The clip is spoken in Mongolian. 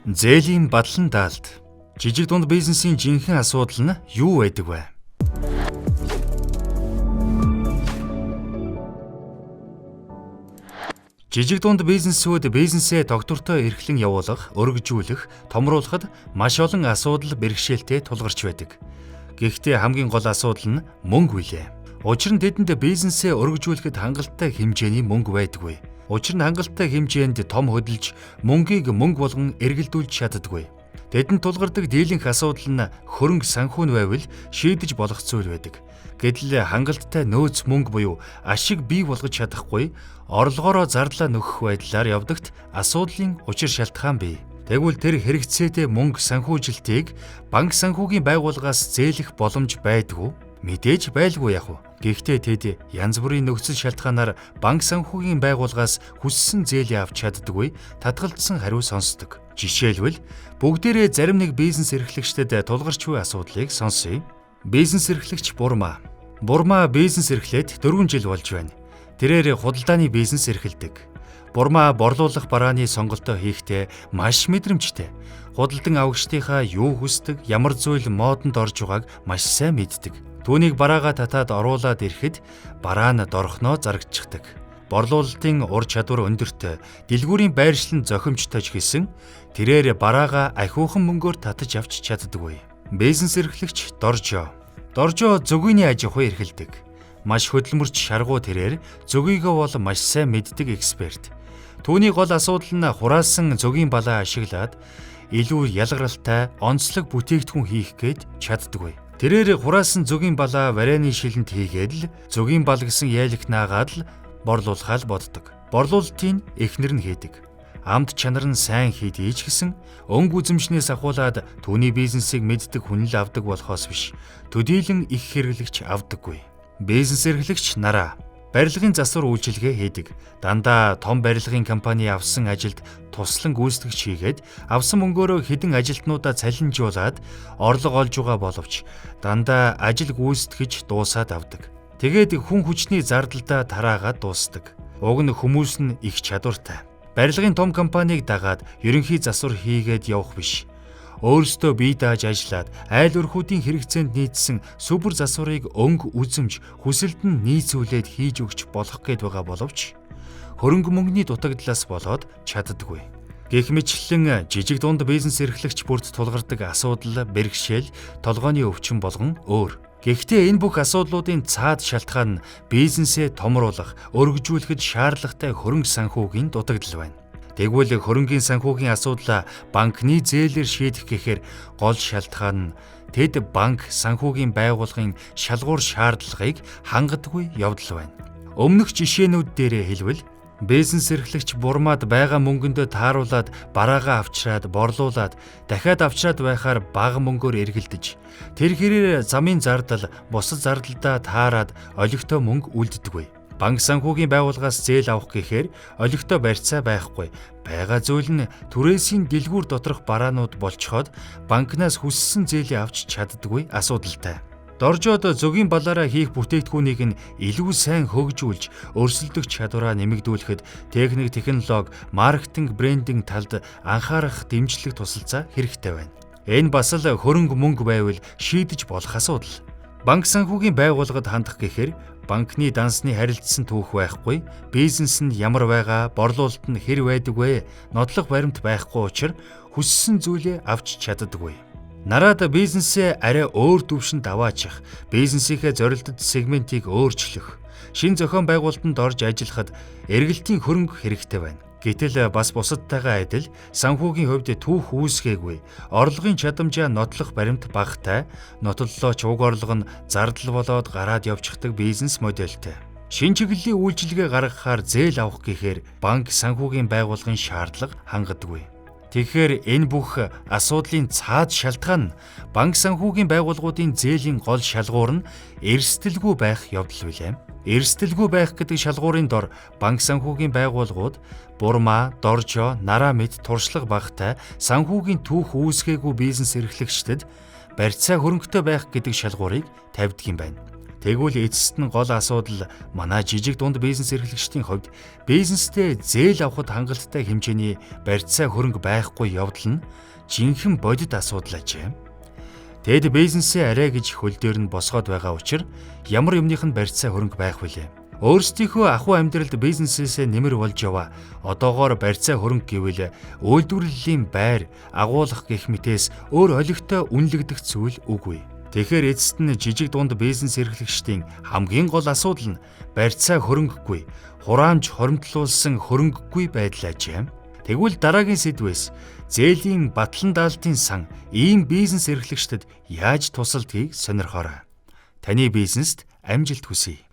Зээлийн бадлан даалт. Жижиг дунд бизнесийн жинхэнэ асуудал нь юу байдаг вэ? Жижиг дунд бизнесүүд бизнесээ тогтвортой эрхлэн явуулах, өргөжүүлэх, томруулахад маш олон асуудал бэрхшээлтэй тулгарч байдаг. Гэхдээ хамгийн гол асуудал нь мөнгө билээ. Учир нь тэдэнд бизнесээ өргөжүүлэхэд хангалттай хэмжээний мөнгө байдаггүй. Учир нь хангалттай хэмжээнд том хөдөлж мөнгийг мөнгө болгон эргэлдүүлж чаддаггүй. Тэдэнд тулгардаг дийлэнх асуудал нь хөрөнгө санхүү нь байвал шийдэж болох зүйл байдаг. Гэтэл хангалттай нөөц мөнгө буюу ашиг бий болгож чадахгүй орлогоороо зардлаа нөхөх байдлаар явдагт асуудлын учир шалтгаан бий. Тэгвэл тэр хэрэгцээтэй мөнгө санхүүжилтийг банк санхүүгийн байгууллагаас зээлэх боломж байдгүй. Мэдээж байлгүй яах вэ? Гэхдээ тэд янз бүрийн нөхцөл шалтгаанаар банк санхүүгийн байгууллагаас хүссэн зээлээ авч чаддаггүй татгалзсан хариу сонсдог. Жишээлбэл бүгдээрээ зарим нэг бизнес эрхлэгчдэд тулгарч буй асуудлыг сонсъё. Бизнес эрхлэгч Бурмаа. Бурмаа бизнес эрхлээд 4 жил болж байна. Тэрээр худалдааны бизнес эрхэлдэг. Бурмаа борлуулах барааны сонголтоо хийхдээ маш мэдрэмжтэй. Худалдан авагчдынхаа юу хүсдэг, ямар зүйл модонд орж байгааг маш сайн мэддэг. Түүнийг бараагаа татаад оруулаад ирэхэд бараа нь дорхноо зарагдчихдаг. Борлуулалтын ур чадвар өндөртэй, дэлгүүрийн байршил нь зохимжтой ч гэсэн тэрээр бараагаа ахиухан мөнгөөр татаж авч чаддаггүй. Бизнес эрхлэгч Доржоо. Доржоо зөгийний аж ахуй эрхэлдэг. Маш хөдөлмөрч шаргуу тэрээр зөгийгөө бол маш сайн мэддэг эксперт. Түүний гол асуудал нь хураасан зөгийн балаа ашиглаад илүү ялгаралтай онцлог бүтээгдэхүүн хийх гээд чаддаггүй. Тэрээр хураасан зөгийн балаа варени шилэнд хийгээд л зөгийн бал гэсэн яйлаг наагаад л борлуулахаа л боддог. Борлуулалтын эхнэр нь хийдэг. Амт чанар нь сайн хийдий ч гэсэн өнгө үзэмжнээс ахуулаад түүний бизнесийг мэддэг хүн л авдаг болохоос биш төдийлөн их хэрэглэгч авдаггүй. Бизнес эрхлэгч Нараа барилгын засвар үйлчилгээ хийдэг. Дандаа том барилгын компани авсан ажилд туслан гүйцэтгэгч хийгээд авсан мөнгөөрөө хэдэн ажилтнуудаа цалинжуулаад орлого олж байгаа боловч дандаа ажил гүйцэтгэж дуусаад авдаг. Тэгээд хүн хүчний зардалдаа тараагаад дуусдаг. Уг нь хүмүүс нь их чадвартай. Барилгын том компанийг дагаад ерөнхий засвар хийгээд явах биш. Өөрсдөө бие дааж ажиллаад айл өрхүүдийн хэрэгцээнд нийцсэн сүбэр засварыг өнгө үзэмж хүсэлд нь нийцүүлээд хийж өгч болох гээд байгаа боловч хөрөнгө мөнгөний дутагдлаас болоод чаддаггүй. Гэх мэтчлэн жижиг дунд бизнес эрхлэгч бүрт тулгардаг асуудал, бэрхшээл, толгойн өвчин болгон өөр. Гэхдээ энэ бүх асуудлуудын цаад шалтгаан нь бизнесээ томруулах, өргөжүүлэхэд шаардлагатай хөрөнгө санхүүгийн дутагдал байна. Тэгвэл хөрөнгийн санхүүгийн асуудлаа банкны зээлээр шийдэх гэхээр гол шалтгаан нь тэд банк санхүүгийн байгууллагын шалгуур шаардлагыг хангадаггүй явдал байна. Өмнөх жишээнүүд дээрээ хэлбэл бизнес эрхлэгч Бурмаад байгаа мөнгөндөө тааруулаад бараагаа авчраад борлуулад дахиад авчраад байхаар бага мөнгөөр эргэлдэж тэр хэрээр замын зардал бусад зардалдаа таарад олигтой мөнгө үлддэггүй. Банк санхүүгийн байгууллагаас зээл авах гэхээр олигтой барьцаа байхгүй. Байгаа зүйл нь түрээсийн дэлгүүр доторх бараанууд болцоход банкнаас хүссэн зээлээ авч чаддаггүй асуудалтай. Доржоод зөгийн балаараа хийх бүтээгдэхүүнийг нь илүү сайн хөгжүүлж, өрсөлдөх чадвараа нэмэгдүүлэхэд техник, технологи, маркетинг, брендинг талд анхаарах дэмжлэг тусалцаа хэрэгтэй байна. Энэ бас л хөрөнгө мөнгө байвал шийдэж болох асуудал. Банк санхүүгийн байгууллагад хандах гэхээр банкны дансны харилцсан түүх байхгүй, бизнес нь ямар байгаа, борлуулалт нь хэр байдаг вэ, нотлох баримт байхгүй учраас хүссэн зүйлээ авч чаддаггүй. Нараад бизнесээ арай өөр түвшинд аваачих, бизнесийнхээ зорилтод сегментийг өөрчлөх, шин зохион байгуулалтанд орж ажиллахад эргэлтийн хөрөнгө хэрэгтэй байна. Гэтэл бас бусадтайгаа адил санхүүгийн хувьд түүх үүсгээгүй, орлогын чадамжаа нотлох баримт багатай, нотлолоо ч уг орлого нь зардал болоод гараад явчихдаг бизнес модельтэй. Шин чиглэлийн үйлчилгээ гаргахаар зээл авах гэхээр банк санхүүгийн байгууллагын шаардлага хангадаггүй. Тэгэхээр энэ бүх асуудлын цаад шалтгаан нь банк санхүүгийн байгууллагуудын зээлийн гол шалгуур нь эрсдэлгүй байх явдал билээ. Эрсдэлгүй байх гэдэг шалгуурын дор банк санхүүгийн байгууллагууд Бурмаа, Доржоо, Нараа мэт туршлага багатай санхүүгийн түүх үүсгээгүй бизнес эрхлэгчдэд барьцаа хөрөнгөтэй байх гэдэг шалгуурыг тавьдаг юм байна. Тэгвэл эцэст нь гол асуудал манай жижиг дунд бизнес эрхлэгчдийн хувьд бизнесдээ зээл авахад хангалттай хэмжээний барьцаа хөрөнгө байхгүй явдал нь жинхэнэ бодит асуудал ажээ. Тэд бизнесээ арай гэж хөл дээр нь босгоод байгаа учир ямар юмных нь барьцаа хөрөнгө байх вүлээ. Өөрсдийнхөө ахуй амьдралд бизнесээсээ нэмэр болж яваа. Одоогоор барьцаа хөрөнгө гэвэл үйлдвэрлэлийн байр, агуулга гэх мэтээс өөр олигтой үнэлэгдэх зүйл үгүй. Тэгэхээр эцэст нь жижиг дунд бизнес эрхлэгчдийн хамгийн гол асуудал нь барьцаа хөрөнгөгүй, хураамж хоримтлуулсан хөрөнгөгүй байдал ажээ. Тэгвэл дараагийн сэдвээс зээлийн батлан даалтын сан ийм бизнес эрхлэгчдэд яаж тусалдгийг сонирхоорой. Таны бизнест амжилт хүсье.